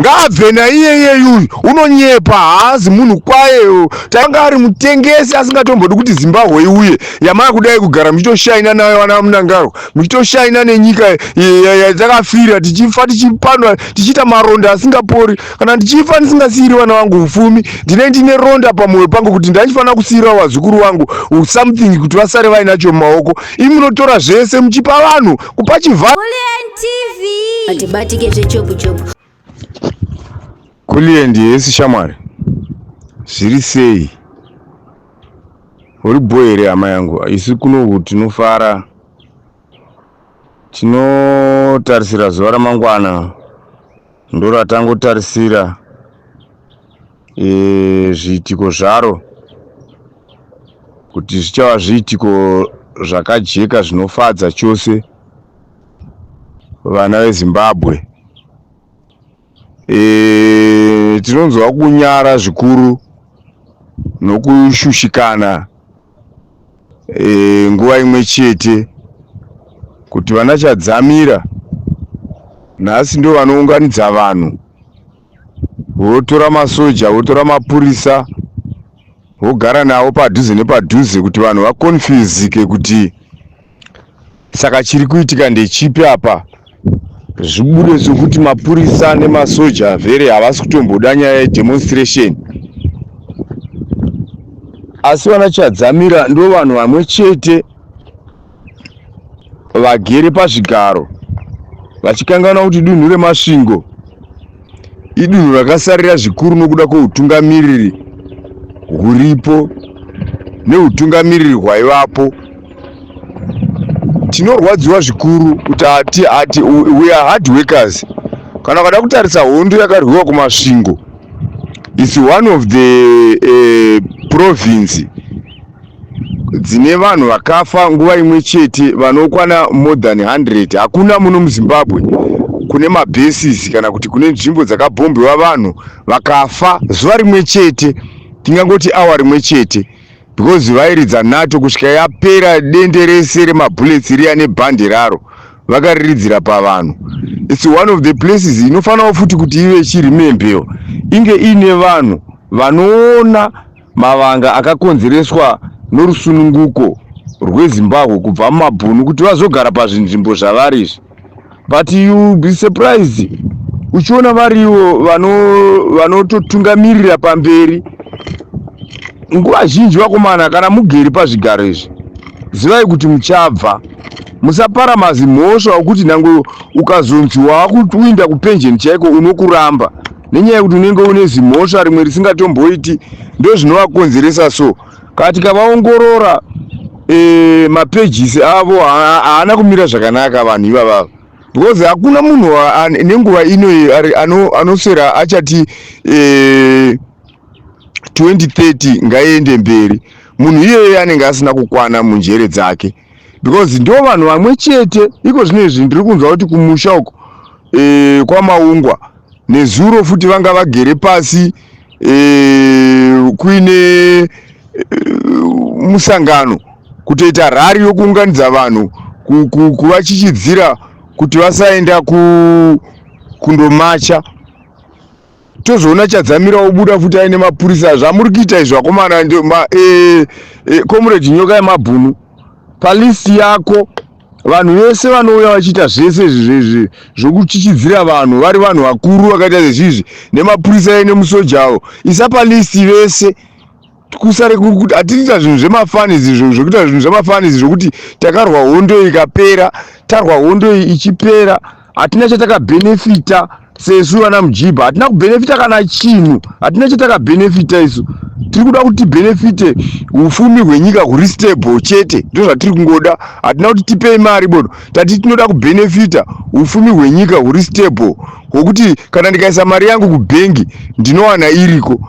Ngaabve naiye iyeyuyu unonyepa haazi munhu kwaye tanga ari mutengesi asingatombodi kuti Zimbabwe iuye yamava kudai kugara muchitoshaina nayo vana Mnangagwa muchitoshaina nenyika yatakafira tichifa tichipandwa tichiita maronda asingapori kana ndichifa ndisingasiiri vana vangu ufumi ndine ndine ronda pamwoyo pangu kuti ndaifanira kusiira vazukuru vangu something kuti vasare vainacho mumaoko imi munotora zvese muchipa vanhu kupa chivha Kulliant TV. Atibatike zvechopu chopu. Kulliant yesi shamwari zviri sei uri bho here hama yangu isu kunoku tinofara tinotarisira zuva ramangwana ndoratangotarisira e, zviitiko zvaro kuti zvichava zviitiko zvakajeka zvinofadza chose vana veZimbabwe. E, tinonzwa kunyara zvikuru nokushushikana e, nguva imwe chete kuti vana Chadzamira nhasi ndo vanounganidza vanhu votora masoja votora mapurisa vogara navo padhuze nepadhuze kuti vanhu vakonfuzike kuti saka chiri kuitika ndechipi apa zvibude sekuti mapurisa nemasoja vhere havasi kutomboda nyaya yedemonstration asi vana Chadzamira ndo vanhu vamwe chete vagere pazvigaro vachikanganwa kuti dunhu reMasvingo idunhu rakasarira zvikuru nokuda kweutungamiriri huripo neutungamiriri hwaivapo. Tinorwadziwa zvikuru kuti hati hati we are hard workers. Kana ukada kutarisa hondo yakarwiwa kuMasvingo is one of the province dzine vanhu vakafa nguva imwe chete vanokwana more than 100. Hakuna muno muZimbabwe kune mabases kana kuti kune nzvimbo dzakabhombewa vanhu vakafa zuva rimwe chete, tingangoti awa rimwe chete, because vairidza NATO kusvika yapera dende rese remabullets riya nebhande raro vakariridzira pavanhu. It's one of the places inofanirawo futi kuti ive ichirimembewa inge iine vanhu vanoona mavanga akakonzereswa norusununguko rweZimbabwe kubva mumabhunu kuti vazogara pazvinzvimbo zvavari izvi. But you be surprised uchiona varivo vanototungamirira pamberi nguva zhinji. Vakomana, kana mugere pazvigaro izvi, zivai kuti muchabva. Musapara mazimhosva okuti nyange ukazonzi waakuinda kupenjeni chaiko unokuramba nenyaya yekuti unenge une zimhosva rimwe risingatomboiti. Ndo zvinovakonzeresa. So kana tikavaongorora mapages avo haana kumira zvakanaka vanhu ivavava, because hakuna munhu nenguva ino anoswera achati 2030 ngaiende mberi. Munhu iyeye anenge asina kukwana munjere dzake, because ndo vanhu vamwe chete. Iko zvino izvi ndiri kunzwa kuti kumusha uko kwaMaungwa nezuro futi vanga vagere pasi kuine musangano kutoita rally yokuunganidza vanhu kuvachichidzira kuti vasaenda kundomacha. Tozoona Chadzamira obuda futi aine mapurisa. Zvamuri kuita izvi, vakomana, comrade Nyoka yemabhunu, palist yako vanhu vese vanouya vachiita zvese izvi zvokuchichidzira vanhu vari vanhu vakuru vakaita sezvizvi nemapurisa nemusoja avo, isa palist vese. Kusare kuti hatiriita zvinhu zvemafunnies, zvekuita zvinhu zvemafunnies zvokuti takarwa hondo ikapera, tarwa hondo iyi ichipera hatina chatakabhenefita sesu vana Mujibha. Hatina kubhenefita kana chinhu, hatina chatakabhenefita isu. Tiri kuda kuti tibhenefite ufumi hwenyika huri stable chete, ndo zvatiri kungoda. Hatina kuti tipei mari bodo, tati tinoda kubhenefita ufumi hwenyika huri stable, hwokuti kana ndikaisa mari yangu kubhengi ndinowana iriko,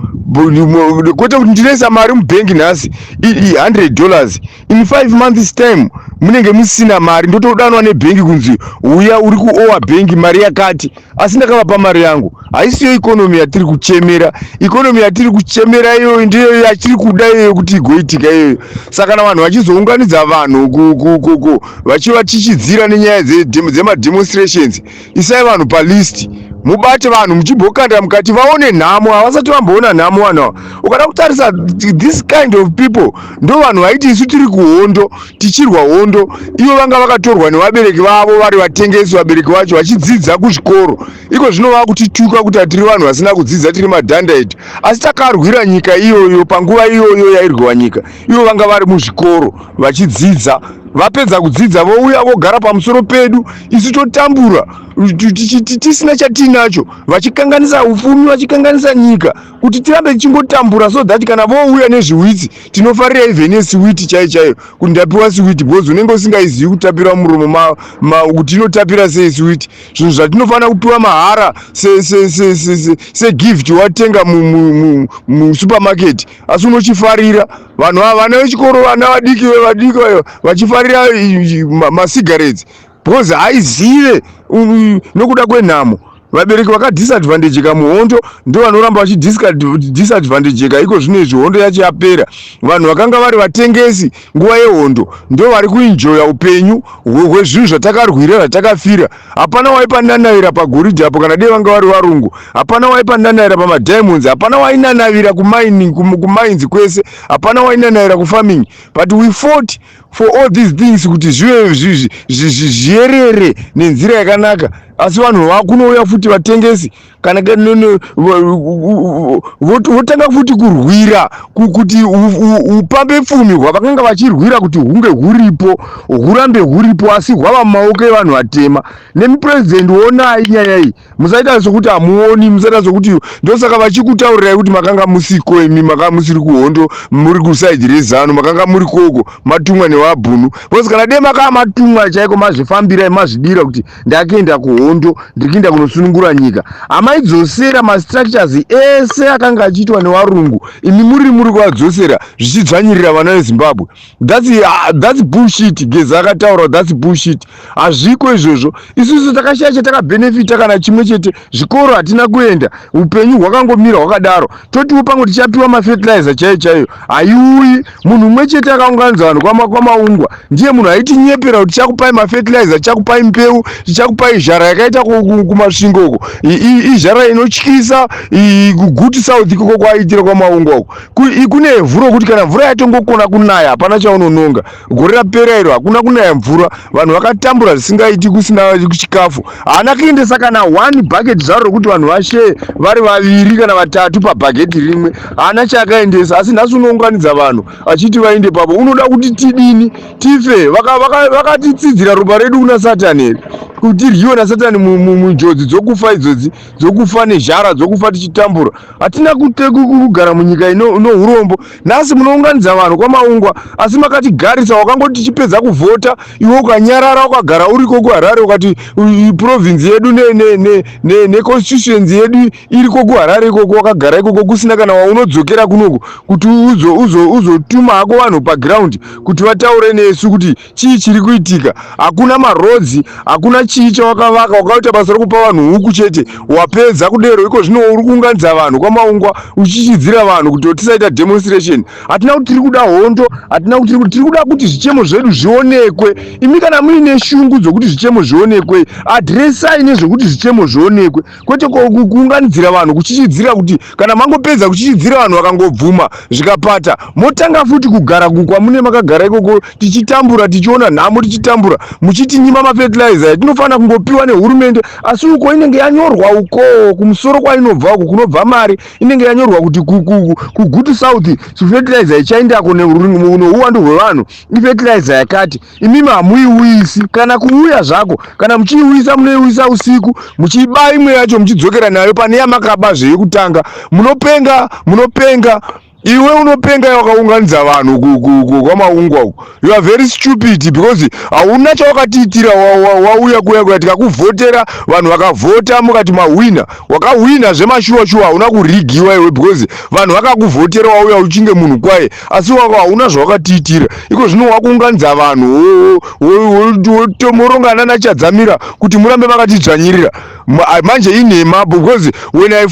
kwete kuti ndinoisa mari mubhengi nhasi $100, in 5 months time munenge musina mari, ndotodanwa nebhengi kunzi uya uri kuowa bhengi mari yakati, asi ndakavapa mari yangu. Haisiyo economy yatiri kuchemera. Economy yatiri kuchemera iyoyo ndiyo yatiri kuda iyoyo kuti igoitika iyoyo. Saka kana vanhu vachizounganidza vanhu vachivachichidzira nenyaya dzemademonstrations, isai vanhu palist. Mubate vanhu muchimbokanda mukati vaone nhamo. Havasati vamboona nhamo vanhu ava. Ukada kutarisa this kind of people, ndo vanhu vaiti isu tiri kuhondo, tichirwa hondo, ivo vanga vakatorwa nevabereki vavo vari vatengesi, vabereki vacho vachidzidza kuzvikoro. Iko zvino vakutituka kuti hatiri vanhu vasina kudzidza, tiri madhandaiti, asi takarwira nyika iyoyo. Panguva iyoyo yairwiwa nyika, ivo vanga vari muzvikoro vachidzidza. Vapedza kudzidza, vouya vogara pamusoro pedu, isu totambura tisina chatinacho, vachikanganisa upfumi, vachikanganisa nyika kuti tirambe tichingotambura, so that kana vouya nezviwitsi tinofarira, even nesiwiti chaiyo chaiyo, kuti ndapiwa siwiti, because unenge usingaizivi kutapira muromo kuti inotapira sei siwiti. Zvinhu zvatinofanira kupiwa mahara segift, watenga musupermarket, asi unochifarira. Vanhu ava, vana vechikoro, vana vadiki vadiki vachifarira masigarettes because haizive nokuda kwenhamo. Vabereki vakadisadvantageka muhondo ndo vanoramba vachidisadvantageka iko zvino izvi hondo yacho yapera. Vanhu vakanga vari vatengesi nguva yehondo ndo vari kuenjoya upenyu hwezvinhu zvatakarwira, zvatakafira. Hapana waipananavira pagoridhe apo kana dei vanga vari varungu. Hapana waipananavira pamadiamonds, hapana wainanavira kumines kwese, hapana wainanavira kufarming, but we fought for all these things kuti zvive zviyerere nenzira yakanaka. Asi vanhu vakunouya futi vatengesi kana votanga futi kurwira kuti upambe pfumi hwavakanga vachirwira kuti hunge huripo, hurambe huripo, asi hwava mumaoko evanhu vatema. Nemupurezidendi, onai nyaya iyi, musaita sokuti hamuoni, musaita sokuti. Ndosaka vachikutaurirai kuti makanga musiko imi, makanga musiri kuhondo, muri kuside reZANU, makanga muri koko matumwa nevabhunu, because kana dei makava matumwa chaiko, mazvifambirai, mazvidira kuti ndakuenda kuhondo, ndiri kuenda kunosunungura nyika, hamaidzosera mastructures ese akanga achiitwa nevarungu. Imi muri kuvadzosera zvichidzvanyirira vana veZimbabwe. That's bullshit. Geza akataura, that's bullshit, hazviko izvozvo. Isusu takashaya chatakabhenefita kana chimwe chete. Zvikoro hatina kuenda, upenyu hwakangomira hwakadaro. Totiwo pamwe tichapiwa mafertilizer chaiyo chaiyo, haiuyi. Munhu mumwe chete akaunganidza vanhu kwaMaungwa ndiye munhu aitinyepera kuti tichakupai mafertilizer, tichakupai mbeu, tichakupai zhara yakaita kuMasvingo uko, izhara inotyisa kuGutu South ikoko kwaiitira kwaMaungwa uko. Kune ivhu rokuti kana mvura yatongokona kunaya, hapana chaunononga. Gore rapera iro hakuna kunaya mvura, vanhu vakatambura zvisingaiti, kusina chikafu. Haana kuendesa kana one bucket zvaro rokuti vanhu vasheye vari vaviri kana vatatu pabhaketi rimwe. Haana chaakaendesa. Asi nhasi unounganidza vanhu achiti vaende papo. Unoda kuti tidini? Tife? Vakatitsidzira ropa redu kuna Satani here kuti tiryiwe naSatani munjodzi dzokufa idzodzi, dzokufa nezhara, dzokufa tichitambura? Hatina kugara munyika ino urombo. Nhasi munounganidza vanhu kwaMaungwa, asi makatigarisa. Wakangoti tichipedza kuvhota, iwe ukanyarara, ukagara uriko kuHarare, ukati province yedu neconstituency yedu iriko kuHarare ikoko. Wakagara ikoko kusina kana waunodzokera kunoku kuti uzotuma hako vanhu paground kuti vataure nesu kuti chii chiri kuitika. Hakuna maroads, hakuna chii chawakavaka. Wakaita basa rokupa vanhu huku chete, wapedza kudero. Iko zvino uri kuunganidza vanhu kwaMaungwa uchichidzira vanhu kuti tisaita demonstration. Hatina kuti tiri kuda hondo, hatina kuti tiri kuda kuti zvichemo zvedu zvionekwe. Imi kana muine shungu dzokuti zvichemo zvionekwe, addressai nezvekuti zvichemo zvionekwe, kwete kuunganidzira vanhu, kuchichidzira, kuti kana mangopedza kuchichidzira vanhu vakangobvuma zvikapata, motanga futi kugara kwamune makagara ikoko, tichitambura, tichiona nhamo, tichitambura, muchitinyima mafertilizer yatinofanira kungopiwa nehurumende. Asi uko inenge yanyorwa uko kumusoro kwainobva, uko kunobva mari, inenge yanyorwa kuti kuGutu South fertilizer ichaendako neuwandu hwevanhu ifertilizer yakati. Imimi hamuiuyisi kana kuuya zvako. Kana muchiiuyisa, munoiuyisa usiku, muchiba imwe yacho, muchidzokera nayo pane yamakaba zveyekutanga. Munopenga, munopenga. Iwe unopenga, wakaunganidza vanhu kwaMaungwa uko. You are very stupid because hauna chawakatiitira. Wauya kuya kuya, tikakuvhotera, vanhu vakavhota, mukati mahwina. Wakahwina zvemashuwa shuwa, hauna kurigiwa iwe, because vanhu vakakuvhotera. Wauya uchinge munhu kwaye, asi hauna zvawakatiitira. Iko zvino wakuunganidza vanhu, morongana nachadzamira kuti murambe makatidzvanyirira. Manje inhema, because when I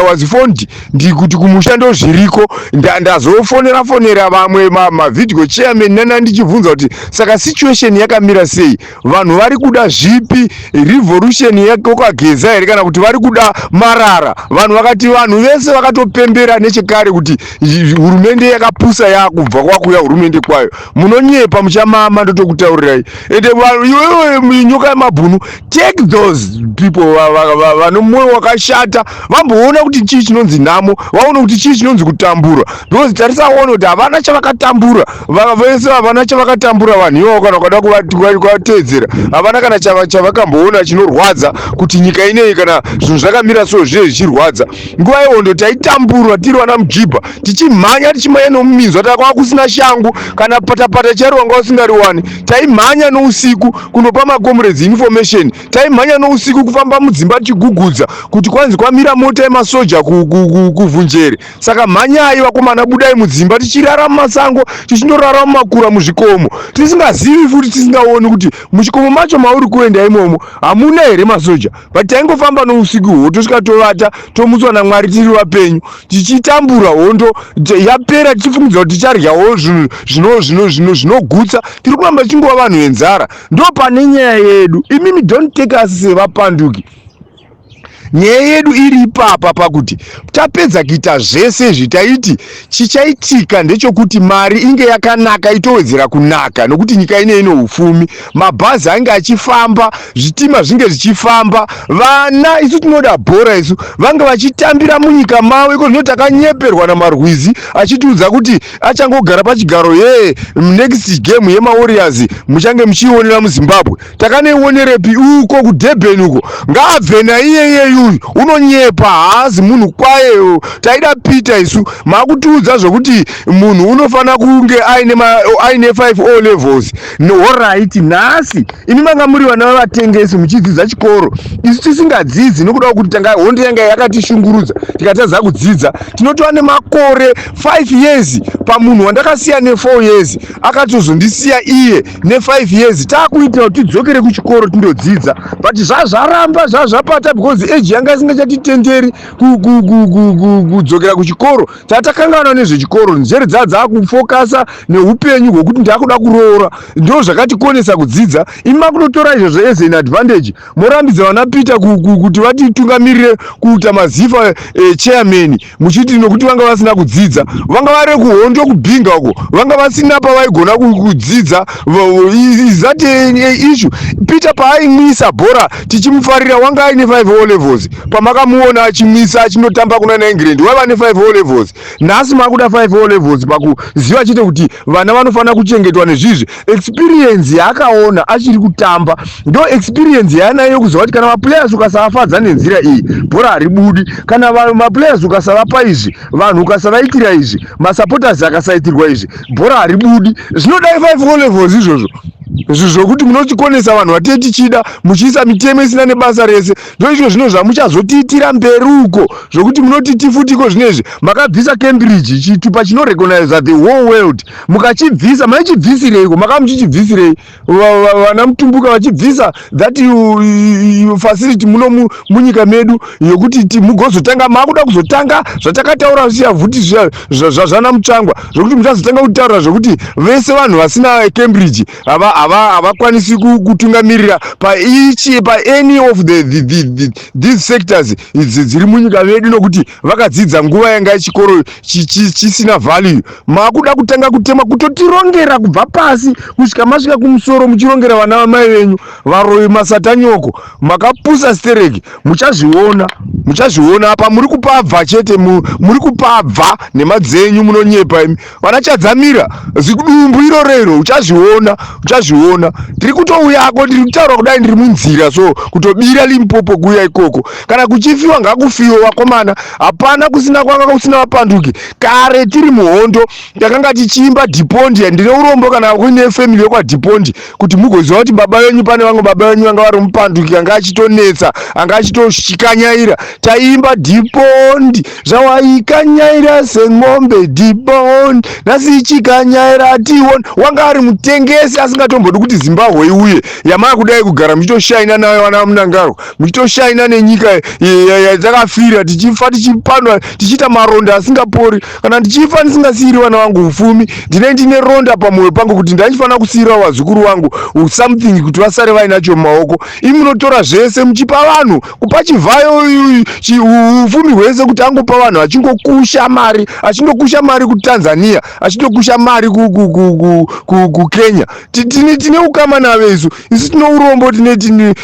was phoned ndikuti kumusha ndozviriko. Ndazofonera fonera vamwe mavideo chairman nana, ndichibvunza kuti saka situation yakamira sei, vanhu vari kuda zvipi, revolution yekwageza here kana kuti vari kuda marara. Vanhu vakati vanhu vese vakatopembera nechekare kuti hurumende yakapusa yakubva kwakuya hurumende kwayo. Munonyepa, muchamama, ndotokutaurirai. Ende iwewe nyoka yemabhunu, take those people vane mwoyo wakashata vamboona kuti chii chinonzi nhamo, vaone kuti chii chinonzi kutambura, because tarisaona kuti havana chavakatambura. Vese havana chavakatambura vanhu ivavo. Kana ukada kuvateedzera, havana kana chavakamboona chinorwadza kuti nyika ineyi kana zvinhu zvakamira so, zviye zvichirwadza. Nguva yehondo taitambura tiri vana mujibha, tichimhanya, tichimhanya nomuminzwa, takwava kusina shangu, kana patapata chairo wanga usingariwani. Taimhanya nousiku kunopa macomrades information, taimhanya nousiku kufamba mudzimba tichigugudza kuti kwanzi kwamira mota yemasoja kuvhunjere, saka mhanyai vakomana, budai mudzimba. Tichirara mumasango, tichindorara mumakura, muzvikomo, tisingazivi futi, tisingaoni kuti muchikomo macho mauri kuenda imomo hamuna here masoja. But taingofamba nousiku hwo, tosvika tovata, tomutswa naMwari tiri vapenyu, tichitambura. Hondo yapera, tichifungidzira kuti ticharyawo zvinhu zvinogutsa, tiri kuramba tichingova vanhu venzara. Ndo pane nyaya yedu. Imimi, don't take us sevapanduki. Nyaya yedu iri ipapa pakuti tapedza kuita zvese izvi, taiti chichaitika ndechekuti mari inge yakanaka, itowedzera kunaka, nokuti nyika ine ine upfumi, mabhazi ange achifamba, zvitima zvinge zvichifamba, vana, isu tinoda bhora isu, vange vachitambira munyika mavo iko. Zvino takanyeperwa namarwizi achitiudza kuti achangogara pachigaro, ye next game yemaWarriors muchange muchiionera muZimbabwe. Takanoionerepi? Uko kuDurban uko. Ngaabve naiye iyeyuyu, unonyepa, haazi munhu kwaye. Taida Peter isu. Makutiudza zvokuti munhu unofanira kunge aine 5 O levels. Alright, nhasi imi manga muri vana vavatengesi muchidzidza chikoro, isu tisingadzidzi nokuda kwekuti tanga hondo yanga yakatishungurudza, tikatadza kudzidza. Tinotova nemakore 5 years pamunhu wandakasiya ne4 years, akatozondisiya iye ne5 years, taakuitira kuti tidzokere kuchikoro tindodzidza, but zvazvaramba, zvazvapata, because age yanga isingachatitenderi kudzokera kuchikoro. Tatakanganwa nezvechikoro, njere dzaa dzaakufokasa neupenyu hwekuti ndaakuda kuroora. Ndo zvakatikonesa kudzidza. Imi makutotora izvozvo as an advantage, morambidza vana Peter kuti vatitungamirire kuita maZIFA chairman, muchiti nokuti vanga vasina kudzidza. Vanga vari kuhondo kubhinga uko, vanga vasina pavaigona kudzidza. Is that issue? Peter paaimwisa bhora tichimufarira, wanga aine 5 O levels? Pamakamuona achimwisa, achindotamba kuna naEngland, waiva ne5 O levels? Nhasi makuda 5 O levels pakuziva chete kuti vana vanofanira kuchengetwa nezvizvi. Experience yaakaona achiri kutamba ndo experience yaanayo, kuziva kuti kana maplayers ukasavafadza nenzira iyi, bhora haribudi, kana maplayers ukasavapa izvi, vanhu ukasavaitira izvi, masupporters akasaitirwa izvi, bhora haribudi. Zvinodai 5 O levels izvozvo zvokuti munotikonesa vanhu vatee tichida, muchiisa mitemo isina nebasa rese. Ndo izvo zvino zvamuchazotiitira mberi uko, zvokuti munotiti futiko zvinezvi makabvisa Cambridge, chitupa chinorecognize the whole world, mukachibvisa. Maichibvisireiko? Makava muchichibvisirei? Vana Mutumbuka vachibvisa that facility muno munyika medu, yokuti mugozotanga makuda kuzotanga zvatakataura zviya vhuti zvana Mutsvangwa, zvokuti muchazotanga kutaura zvokuti vese vanhu vasina Cambridge havakwanisi kutungamirira paichi, paany of these sectors dziri munyika medu, nokuti vakadzidza nguva yanga chikoro chisina value. Makuda kutanga kutema, kutotirongera kubva pasi kusvika masvika kumusoro, muchirongera vana vamai venyu, varoyi, masatanyoko, makapusa stereki. Muchazviona, muchazviona. Apa muri kupabva chete, muri kupabva nhema dzenyu, munonyepa imi vana Chadzamira, zidumbu irorero. Uchazviona, uchazviona. Tiri kutouyako, ndiri kutaura kudai ndiri munzira, so kutobira Limpopo kuuya ikoko. Kana kuchifiwa, ngakufiwe vakomana. Hapana kusina kwanga kusina vapanduki. Kare tiri muhondo takanga tichiimba Dhipondi. Ndine urombo kana kuine family yekwaDhipondi, kuti mugoziva kuti baba venyu, pane vamwe baba venyu vanga vari mupanduki, anga achitonetsa, anga achitoshikanyaira. Taiimba Dhipondi, zvawaikanyaira semombe Dhipondi, nhasi ichikanyaira tioni. Wanga ari mutengesi asingatombo Hamutombodi kuti Zimbabwe iuye yamaa kudai kugara muchitoshaina nayo vana Mnangagwa, muchitoshaina nenyika yatakafira tichifa, tichipandwa, tichiita maronda asingapori. Kana ndichifa ndisingasiyiri vana vangu ufumi, ndinenge ndine ronda pamwoyo pangu kuti ndaifanira kusiyira vazukuru vangu something kuti vasare vainacho mumaoko. Imi munotora zvese muchipa vanhu, kupa Chivhayo ufumi hwese kuti angopa vanhu, achingokusha mari, achindokusha mari kuTanzania, achitokusha mari kuKenya. Tine ukama navo isu. Isu tine urombo,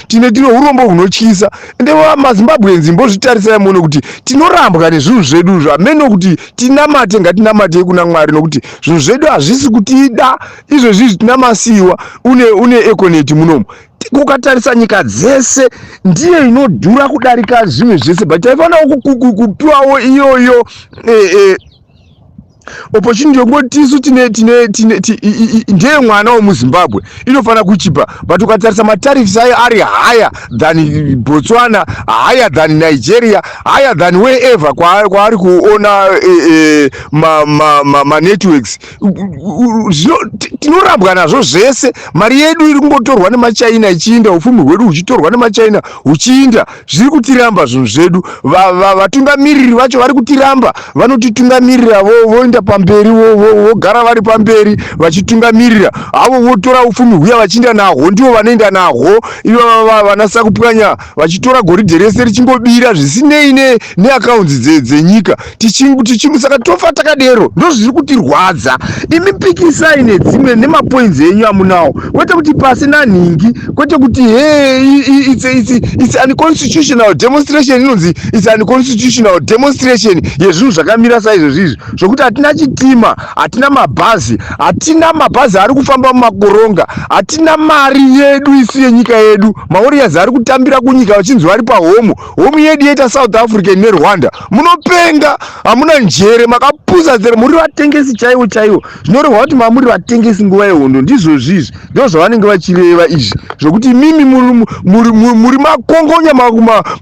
tine urombo hunotyisa. Ende maZimbabweans, mbozvitarisai muone kuti tinorambwa nezvinhu zvedu zvamene. Kuti tinamate, ngatinamatei kuna Mwari, nokuti zvinhu zvedu hazvisi kutida izvezvi. Tina Masiyiwa, une Econet munomu. Kukatarisa nyika dzese, ndiye inodhura kudarika zvimwe zvese, but taifanira kupiwawo iyoyo opportunity yekungoti tisu tine ndeye mwana wemuZimbabwe, inofanira kuchipa. But ukatarisa matariffs ayo ari higher than Botswana, higher than Nigeria, higher than wherever kwaari kuona manetworks. Tinorambwa nazvo zvese. Mari yedu iri kungotorwa nemaChina ichiinda, ufumi hwedu huchitorwa nemaChina huchiinda. Zviri kutiramba zvinhu zvedu. Vatungamiriri vacho vari kutiramba. Vanotitungamirira voenda pamberi, vogara vari pamberi vachitungamirira havo, votora ufumi hwuya vachiinda nahwo. Ndivo vanoenda nahwo ivo vanasa kupwanya, vachitora goridhe rese richingobira zvisinei neaccounts dzenyika. Saka tofa takadero. Ndo zviri kutirwadza. Imi pikisai nedzimwe nemapoints enyu amunawo, kwete kuti pasina nhingi, kwete kuti he, it's unconstitutional demonstration. Inonzi it's unconstitutional demonstration yezvinhu zvakamira saizvozvizvi, zvokuti hatina chitima, hatina mabhazi, hatina mabhazi ari kufamba mumakoronga, hatina mari yedu isu yenyika yedu. Mawarriors ari kutambira kunyika vachinzi vari pahome. Home yedu yoita South Africa neRwanda. Munopenga, hamuna njere, makapusa zere, muri vatengesi chaivo chaivo. Zvinorehwa kuti mamuri vatengesi nguva yehondo. Ndizvo zvizvi, ndo zvavanenge vachireva izvi, zvokuti mimi muri makongonya,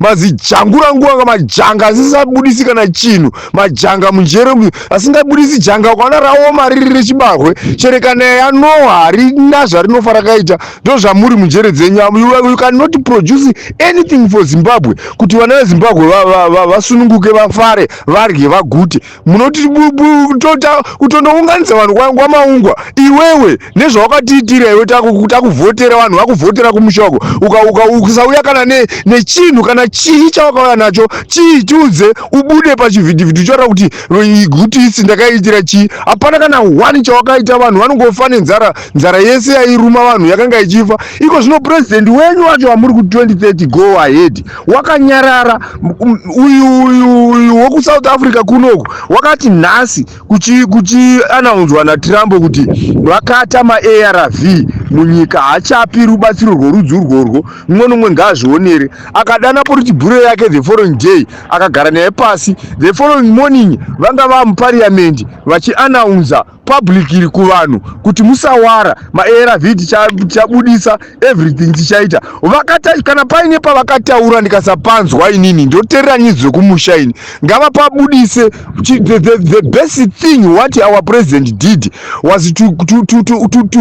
mazijanguranguva, majanga asisabudisi kana chinhu, majanga munjere asingabudisi janga. Ukaona raoma riri rechibarwe, chere kana yanowa harina zvarinofa rakaita. Ndo zvamuri munjere dzenyu. You cannot produce anything for Zimbabwe kuti vana veZimbabwe vasununguke, vafare, varye, vagute. Munoti tota kutondounganidza vanhu kwamaungwa. Iwewe nezvawakatiitira iwe, takuvhotera, vanhu vakuvhotera kumusha wako, ukasauya kana nechinhu, kana chii chawakauya nacho, chii? Tiudze, ubude pachivhitivhiti uchaura kuti guti isi ndakaiitira chii. Hapana kana one chawakaita. Vanhu vanongofa nenzara. Nzara yese yairuma vanhu yakanga ichifa. Iko zvino purezidendi wenyu wacho wamuri ku 2030 go ahead wakanyarara. Uyu wekuSouth Africa kunoku wakati nhasi kuchianaunzwa naTrump kuti vakata maARV munyika, haachapi rubatsiro rworudzi urworwo, mumwe nomwe ngaazvionere. Akadana politburo yake the following day, akagara naye pasi. The following morning vanga vamuparliament vachianaunza publicly kuvanhu kuti musawara, maARV tichabudisa everything tichaita. Vakata kana paine pavakataura ndikasapanzwa inini, ndoteerera nyaya dzekumusha ini. Ngavapabudise. The best thing what our president did was to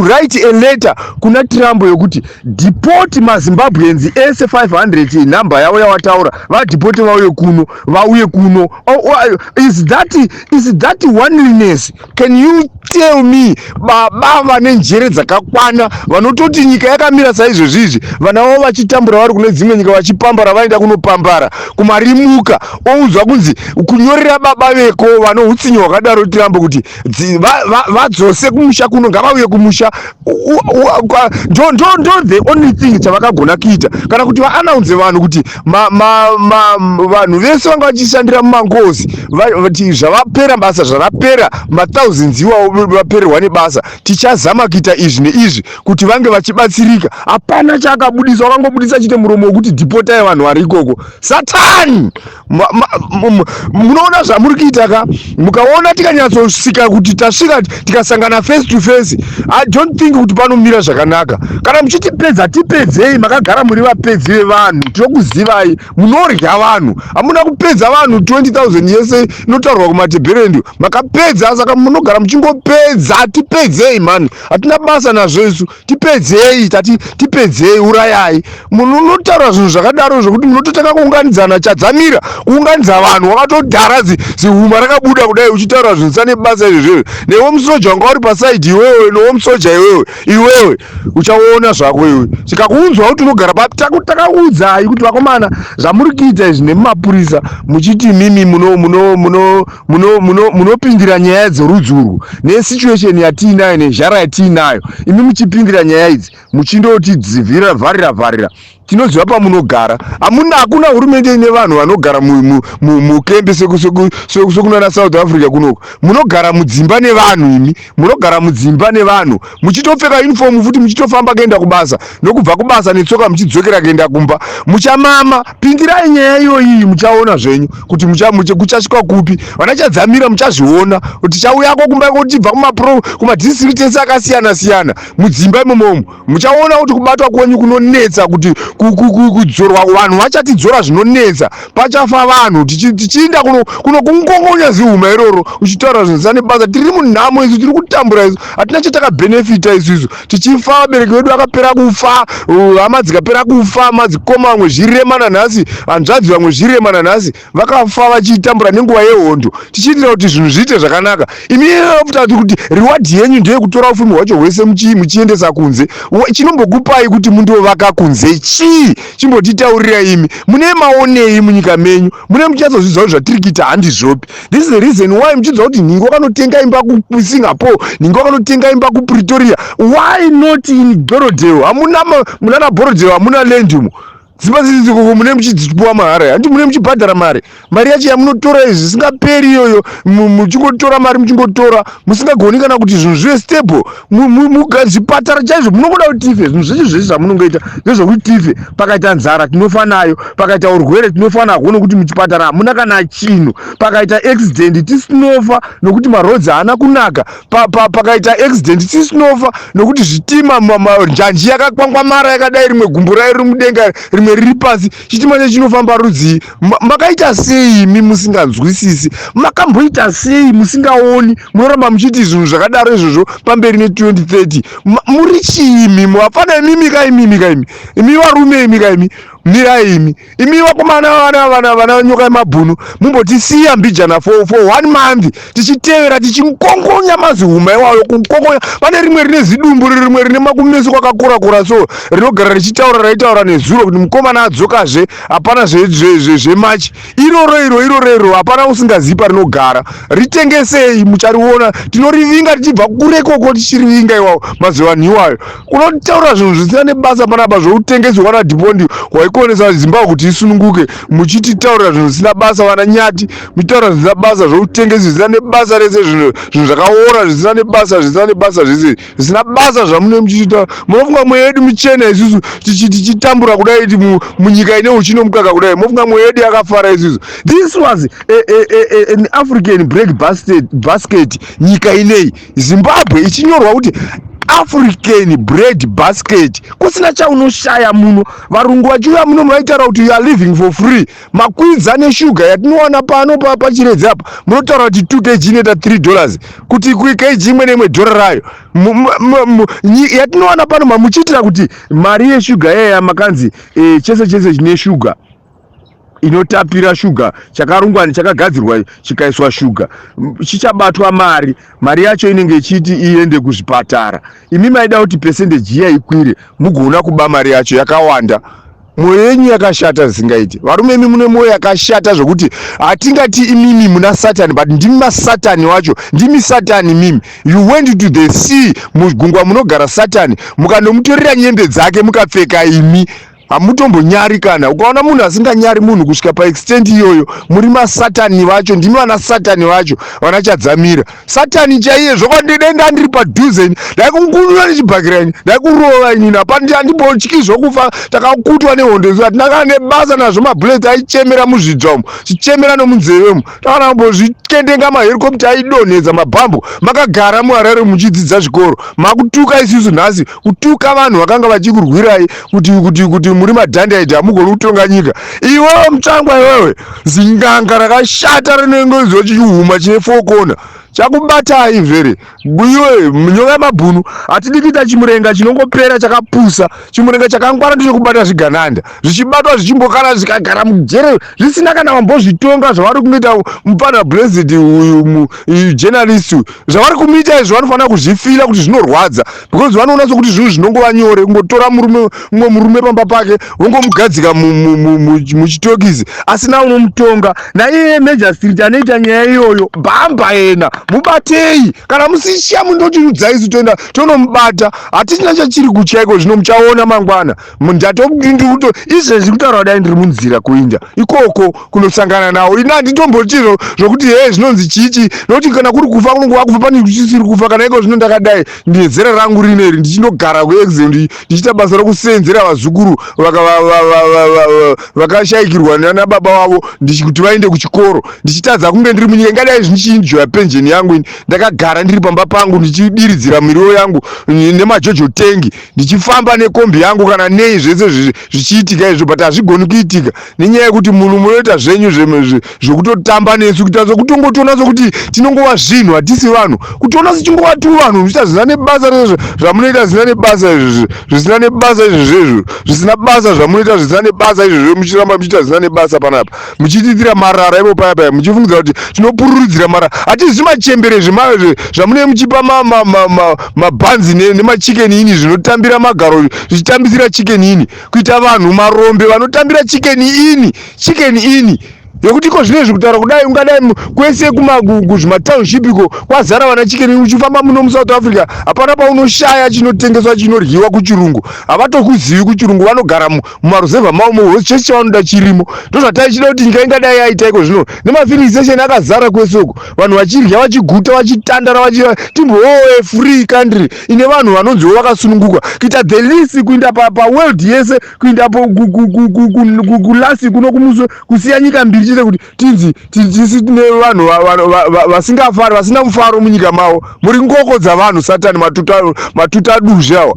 write a letter kuna Trump yokuti deport maZimbabweans ese 500, nhamba yavo yawataura, vadeporte vauye kuno, vauye kuno. Oh, is that oneness? Can you tell me, baba vane njere dzakakwana vanototi nyika yakamira saizvozvizvi, vana vavo vachitambura vari kune dzimwe nyika, vachipambara, vaenda kunopambara kumarimuka, oudzwa kunzi kunyorera baba veko vano utsinye hwakadaro Trump kuti vadzose kumusha kuno, ngavauye kumusha? Ndo the only thing chavakagona kuita, kana kuti vaanaunze vanhu kuti vanhu vese vanga vachishandira mumangozi zvavapera basa, zvarapera, mathousands iwawo vapererwa nebasa, tichazama kuita izvi neizvi kuti vange vachibatsirika. Hapana chaakabudisa. Wakangobudisa chite muromo wekuti deportai vanhu vari ikoko. Satani, munoona zvamuri kuita ka? Mukaona tikanyatsosvika kuti tasvika tikasangana face to face, I don't think kuti panomira zvakanaka. Kana muchitipedza, tipedzei. Makagara muri vapedzi vevanhu, tinokuzivai, munorya vanhu. Hamuna kupedza vanhu 20,000 yese inotaurwa kuMatebherendo? Makapedza, saka munogara muchingopedza. kutipedza. Tipedzei mani, hatina basa nazvo isu. Tipedzei, tati tipedzei, urayai. Munhu unotaura zvinhu zvakadaro zvokuti munototanga kuunganidzana, chadzamira kuunganidza vanhu wakatodhara zihuma rakabuda kudai uchitaura zvinhu zvisane basa izvozvo. Newe musoja wanga uri pasaidi iwewe, newe musoja iwewe, iwewe uchaona zvako iwe. Tikakuunzwa kuti unogara papi, takakuudzai kuti vakomana, zvamuri kuita izvi nemumapurisa muchiti mimi munopindira nyaya dzerudzi urwu nesituation yatiinayo nezhara yatiinayo, imi muchipindira nyaya idzi muchindotidzivhira vharira vharira, tinoziva pamunogara. Hamuna, hakuna hurumende ine vanhu vanogara mukembe sekunana South Africa kunoko. Munogara mudzimba nevanhu imi, munogara mudzimba nevanhu muchitopfeka uniform futi, muchitofamba kuenda kubasa nokubva kubasa netsoka muchidzokera kuenda kumba. Muchamama, pindirai nyaya iyoyi, muchaona zvenyu kuti kuchasvika kupi. Vanachadzamira, muchazviona kuti tichauyako kumba iko tichibva kumadistrict ese akasiyana siyana mudzimba imomomo. Muchaona kuti kubatwa kwenyu kunonetsa, kuti kudzorwa vanhu vachatidzora zvinonetsa, pachafa vanhu tichiinda kuno kungongonya zihuma iroro uchitaura zvinhu zvisina nebasa. Tiri munhamo isu, tiri kutambura isu, hatina chatakabhenefita isusu. Tichifa, vabereki vedu vakapera kufa, hama dzikapera kufa, madzikoma vamwe zvirema nanhasi, hanzvadzi vamwe zvirema nanhasi, vakafa vachitambura nenguva yehondo tichiitira kuti zvinhu zviite zvakanaka. Imi futi kuti reward yenyu ndeyekutora ufumi hwacho hwese muchiendesa kunze. Chinombokupai kuti mundovaka kunze chii? Chimbotitaurira imi, mune maonei munyika menyu? Mune muchatsozvidza kuti zvatiri kuita handizvopi. This is the reason why muchinzwa kuti nhingi wakanotenga imba kuSingapore, nhingi wakanotenga imba kuPretoria. Why not in Borrowdale? Hamuna munana Borrowdale, hamuna land umo. Dzimba dzidzi mune muchidzipuwa mahara, handi mune muchibhadhara mari. Mari yacho yamunotora izvi zvisingaperi iyoyo, muchingotora mari, muchingotora, musingagoni kana kuti zvinhu zvive stable. Zvipatara chaizvo munongoda kuti tife. Zvinhu zveshe zveshe zvamunongoita ndezvokuti tife. Pakaita nzara tinofa nayo, pakaita urwere tinofa nahwo nokuti muchipatara hamuna kana chinhu. Pakaita accident tisinofa nokuti maroads haana kunaka. Pakaita accident tisinofa nokuti zvitima, njanji yakakwangwamara yakadai, rimwe gumbo rayo riri mudenga, rimwe riri pasi, chitima chacho chinofamba rudzii? Makaita sei imi musinganzwisisi? Makamboita sei musingaoni? Munoramba muchiti zvinhu zvakadaro izvozvo pamberi ne2030. Muri chii imi? Hapana imimi ka, imimi ka, imi, imi varume, imi ka, imi mirai imi, imi vakomana, vana vana vana nyoka yemabhunu, mumbotisiya mbijana for one month tichitevera, tichingongonya mazihuma iwayo, kungongonya. Pane rimwe rine zidumbu, rimwe rine makumeso kwakakura kura so, rinogara richitaura, raitaura nezuro kuti mukomana adzokazve, hapana zvemachi. Iroro iro, iroro iro, hapana usingazivi parinogara. Ritengesei, muchariona. Tinorivinga tichibva kure ikoko, tichirivinga iwawo mazuvanhu iwayo. Unotaura zvinhu zvisina nebasa panapa zvoutengesi hwana Dhipondi hwaikonesa Zimbabwe kuti isununguke, muchititaurira zvinhu zvisina basa. Vana Nyati, muchitaura zvisina basa zvoutengesi zvisina nebasa rese, zvinhu zvakaora zvisina nebasa, zvisina nebasa zvese, zvisina basa zvamune muchiita. Munofunga mweya yedu michena isusu tichitambura kudai munyika ine uchi nomukaka kudai? Mofunga mweya yedu yakafara isusu? This was an African bread basket. Nyika inei Zimbabwe ichinyorwa kuti African bread basket, kusina chaunoshaya muno. Varungu vachiuya muno vaitaura kuti you are living for free. Makwidza neshuga yatinowana pano paChiredzi apa, munotaura kuti 2 kg inoita $3, kuti kg imwe neimwe dhora rayo yatinowana pano, mamuchiitira kuti mari yeshuga yaya makanzi chese chese chine shuga inotapira, shuga chakarungwa, chakagadzirwa chikaiswa shuga, chichabatwa mari. Mari yacho inenge ichiti iende kuzvipatara. Imi maida kuti percentage iya ikwire, mugoona kuba mari yacho yakawanda. Mwoyo yenyu yakashata zvisingaiti. Varume, imi mune mwoyo yakashata zvokuti hatingati imimi muna Satani, but ndimi masatani wacho, ndimi Satani mimi. You went to the sea, mugungwa munogara Satani, mukandomutorera nyembe dzake mukapfeka imi. Hamutombonyari kana. Ukaona munhu asinganyari munhu kusvika paextent iyoyo, muri masatani vacho, ndimi vana Satani vacho, vanachadzamira, Satani chaiye. Zvokwandidenda ndiri padhuze, ndaikungunura nechibhakira ini, ndaikurova inini. Hapana, handimbotyi zvokufa. Takakutwa nehondo isu, hatina kana nebasa nazvo. Mabullets aichemera muzvidzva umu, chichemera nomunzeve umu, takana kumbozvikendenga. Mahelicopter aidonhedza mabhambu, makagara muHarare muchidzidza zvikoro, makutuka isusu nhasi, kutuka vanhu vakanga vachikurwirai kuti muri madhandaiti, hamugoni kutonga nyika. Iwewe mutsvangwa, iwewe zinganga rakashata rinenge chichihuma chine four corner. Chakubatai vere iwe nyoka yemabhunu. Hatidi kuita chimurenga chinongopera chakapusa. Chimurenga chakangwara ndechekubata zvigananda zvichibatwa zvichimbokana zvikagara mujere zvisina kana vambozvitonga zvavari kungoita mupfana Blessed uyu journalist uyu zvavari kumuita izvi vanofanira kuzvifila kuti zvinorwadza because vanoona sokuti zvinhu zvinongova nyore kungotora murume mumwe murume pamba pake vongomugadzika muchitokisi asina unomutonga naiye magistrate anoita nyaya iyoyo bhamba yena mubatei kana musishiya mundotiudza isu toenda tonomubata hatichina chachiri kutya iko zvino muchaona mangwana Ndatondikuto izvezvi kutaura kudai ndiri munzira kuinda ikoko kunosangana nawo. Ini handitomboti zvokuti hee zvinonzi chichi nokuti kana kuri kufa kunongova kufa pane kuchisiri kufa kana iko zvino ndakadai ndezera rangu rineri ndichinogara kuexam ndichiita basa rokuseenzera vazukuru vakashaikirwa nana baba vavo kuti vaende kuchikoro ndichitadza kunge ndiri munyika ingadai zvichiinjoya penjeni yangu ini ndakagara ndiri pamba pangu ndichidiridzira miriwo yangu nemajojo tengi ndichifamba nekombi yangu kana nei zvese zvichiitika izvo but hazvigoni kuitika nenyaya yekuti munhu munoita zvenyu zvekutotamba nesu kuita sekutongotiona sekuti tinongova zvinhu hatisi vanhu kutiona sechingova tu vanhu muchiita zvisina nebasa rezvo zvamunoita zvisina nebasa izvo zvisina nebasa izvozvo zvisina basa zvamunoita zvisina nebasa izvozvo muchiramba muchiita zvisina nebasa panapa muchitiitira marara ivo paya paya muchifungidzira kuti tinopururudzira marara hatizi machembere zvamunee muchipa mabhanzi nemachicken ini zvinotambira magaro zvichitambisira chicken ini kuita vanhu marombe vanotambira chicken ini chicken ini yekuti iko zvino izvi kutaura kudai ungadai kwese kuzvimatownship iko kwazara vana chicken uchifamba muno musouth africa hapana paunoshaya chinotengeswa chinoryiwa kuchirungu havatokuzivi kuchirungu vanogara mumaruzevha mavo muhosi chese chavanoda chirimo ndozvataichida kuti nyika ingadai yaita iko zvino nemafilling station akazara kwese uko vanhu vachirya vachiguta vachitandara vachi timboe free country ine vanhu vanonziwo vakasununguka kuita the least kuinda paworld yese kuinda kulasi kuno kumuswe kusiya nyika mbiri chete kuti tinzi tisi tine vanhu vasingafari vasina mufaro munyika mavo muri ngoko dzavanhu satani matuta duzvi awa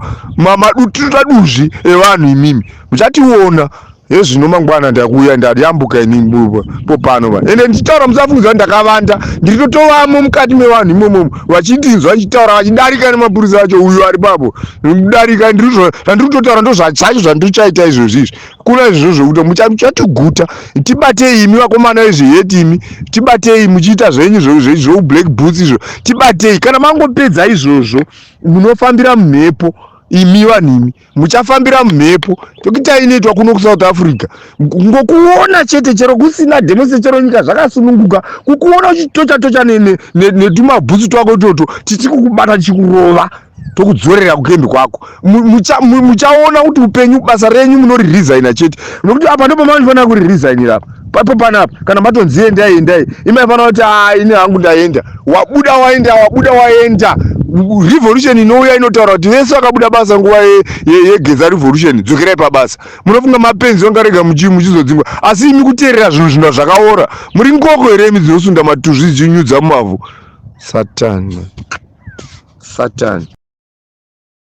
madututa duzvi evanhu imimi muchationa hezvino mangwana ndakuuya ndayambuka ini popano va ende ndichitaura musafungidzwa kuti ndakavanda ndiri totovamo mukati mevanhu imomo vachindinzwa ndichitaura vachidarika nemapurisa acho uyu ari papo kudarika zvandiri kutotaura ndozvachacho zvandirichaita izvozvi izvi Kuna izvozvo zvekuti muchatiguta tibatei imi vakomana vezviheti imi tibatei muchiita zvenyu zveublack boots izvo tibatei kana mangopedza izvozvo munofambira mumhepo imi vanhu imi muchafambira mumhepo tokuita inoitwa kuno kusouth africa ngokuona chete chero kusina demonstration chero nyika zvakasununguka kukuona uchitocha tocha netumabhutsu twako toto tichikukubata tichikurova tokudzorera kukembi kwako muchaona kuti upenyu basa renyu munoriresigna chete nokuti apa ndipo manofanira kuriresignira apa papo panapa kana matonzi endai endai imaifanira kuti a ini hangu ndaenda wabuda waenda wabuda waenda revolution inouya inotaura kuti vese vakabuda basa nguva yegeza revolution dzokerai pabasa munofunga mapenzi vangarega muchizodzingwa asi imi kuteerera zvinhu zvinhu zvakaora muri ngoko here imi dzinosunda matuzvi dzichinyudza mumavhu satani satani.